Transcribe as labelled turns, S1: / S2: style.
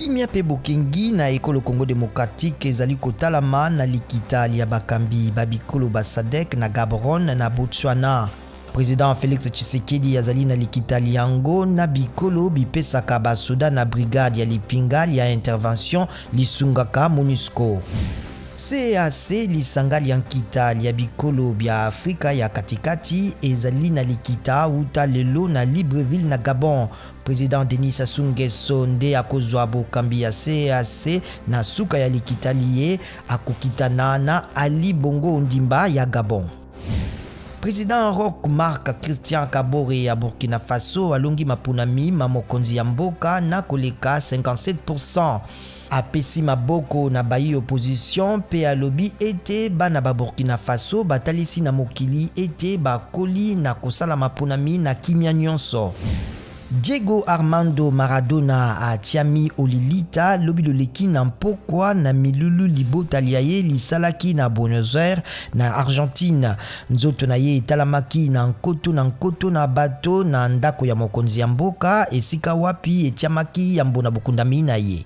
S1: Kimia mpe bokengi na ekolo Congo democratique ezali kotalama na likita lya bakambi ba bikolo ba SADC na Gaborone na Botswana. President Felix Tshisekedi azali na likita lyango na bikolo bipesaka basoda na brigade ya lipinga lya intervention lisungaka MONUSCO. CEEAC, lisanga lya nkita lya bikolo bya Afrika ya katikati, ezali na likita uta lelo na Libreville na Gabon. President Denis Sassou Nguesso nde akozwa bokambi ya CEEAC na suka ya likita liye akokitana na Ali Bongo Ondimba ya Gabon. President Roch Marc Christian Kabore ya Burkina Faso alongi maponami ma mokonzi ya mboka na koleka 57%. Apesi maboko na bayi opposition mpe alobi ete bana ba Burkina Faso batalisi na mokili ete bakoli na kosala maponami na kimia nyonso. Diego Armando Maradona atiami olilita lobi loleki na mpokwa na milulu libota lya ye lisalaki na Buenos Aires na Argentine. Nzoto na ye etalamaki na nkoto na nkoto na bato na ndako ya mokonzi ya mboka esika wapi etiamaki yambo na bokundami na ye.